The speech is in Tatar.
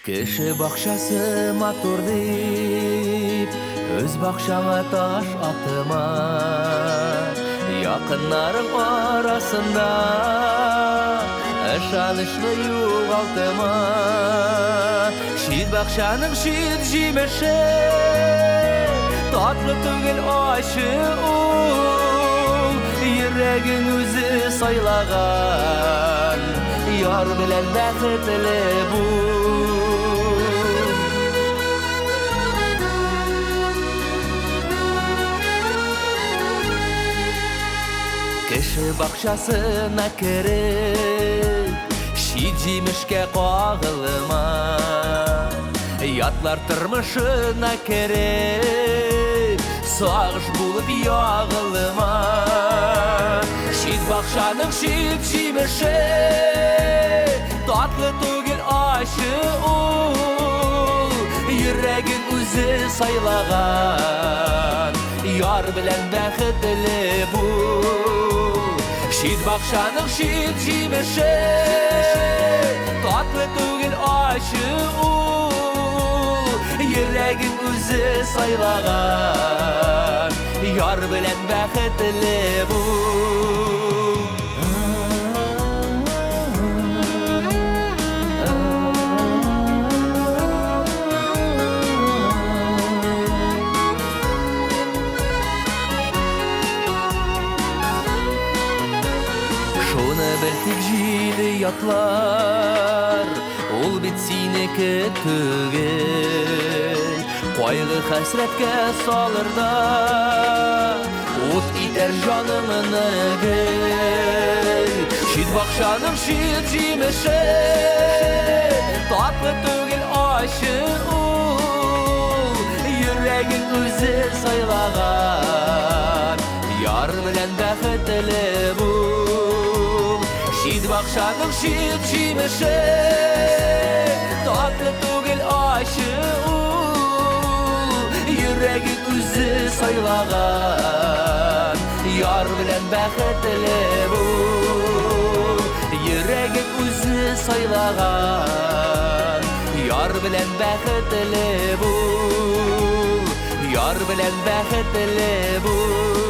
Кеше бакчасы матур дип, үз бакчаңа таш атма. Якыннарың арасында ышанычлы югалтма. Чит бакчаның чит җимеше татлы түгел, ачы ул. Йөрәгең үзе сайлаган яр белән бәхетле бул. Кеше бакчасына кереп, чит җимешкә кагылма. Ятлар тормышына кереп, сагыш булып ягылма. Чит бакчаның чит җимеше татлы түгел, ачы ул. Йөрәгең үзе сайлаган яр белән бәхетле бул. Чит бакчаның чит җимеше татлы түгел, ачы ул. Йөрәгең үзе сайлаган яр белән бәхетле бул. Шуны бел тик, җиде ятлар, ул бит синеке түгел. Кайгы хәсрәткә салыр да, ут итәр җаныңны гел. Чит бакчаның чит җимеше татлы түгел, ачы ул. Йөрәгең үзе сайлаган яр белән бәхетле бул. Чит бакчаның чит җимеше татлы түгел, ачы ул. Йөрәгең үзе сайлаган яр белән бәхетле бул. Йөрәгең үзе сайлаган яр белән бәхетле бул. Яр белән бәхетле бул.